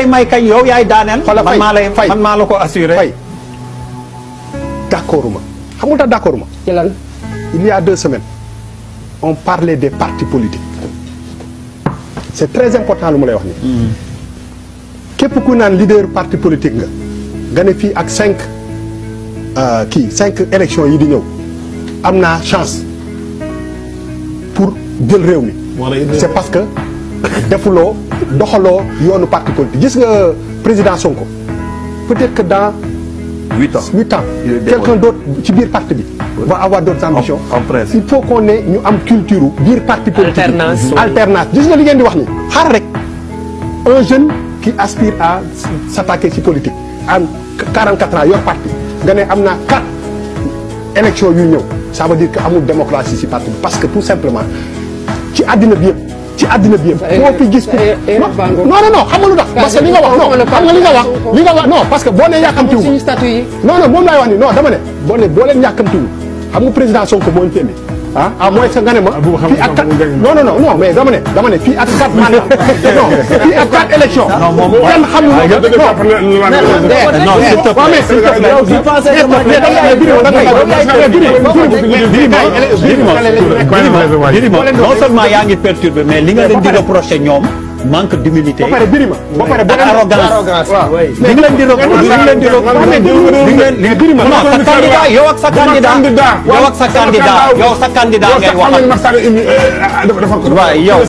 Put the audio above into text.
may kañ yow yaay daaneel. man maa la ko assuré. Faye d'accord ma xam nga tax d'accord ma. ci lan. il y a 2 semaines on parlait des partis politiques c'est très important lu mu lay wax nii. képp ku naan leader parti politique nga ne fii ak 5 élections yi di ñëw am naa chance pour jël réew mi. c'est parce que defuloo doxaloo yoonu parti politique gis nga président Sonko peut-être que dans 8 ans quelqu'un d'autre ci biir parti bi va avoir d'autres ambitions. il faut qu'on ait ñu am culture biir parti politique. alternance gis nga li ngeen di wax ni xaar rek un jeune qui aspire à s'attaquer ci politique am 44 ans yor parti nga ne am naa 4 élections yu ñëw ça veut dire que amul démocratie ci parti bi parce que tout simplement ci àddina bi yëpp boo fi gis ko non xam nga lu tax parce que li nga wax non xam nga li nga wax non parce que boo nee yàkkamtiwu non moom laay wax ni non dama ne boo leen yàkkamtiwu xam nga président Sonko moo ñu fi indi à moins que nga ne ma fii ak 4 non mais dama ne fii ak 4 mandat non fii ak 4 élections kenn xam non seulement yaa ngi perturbé mais li nga leen di reproché ñoom manque d'humilité ba pare arrogance li nga leen di yow ak sa candidat ngay wax waaw yow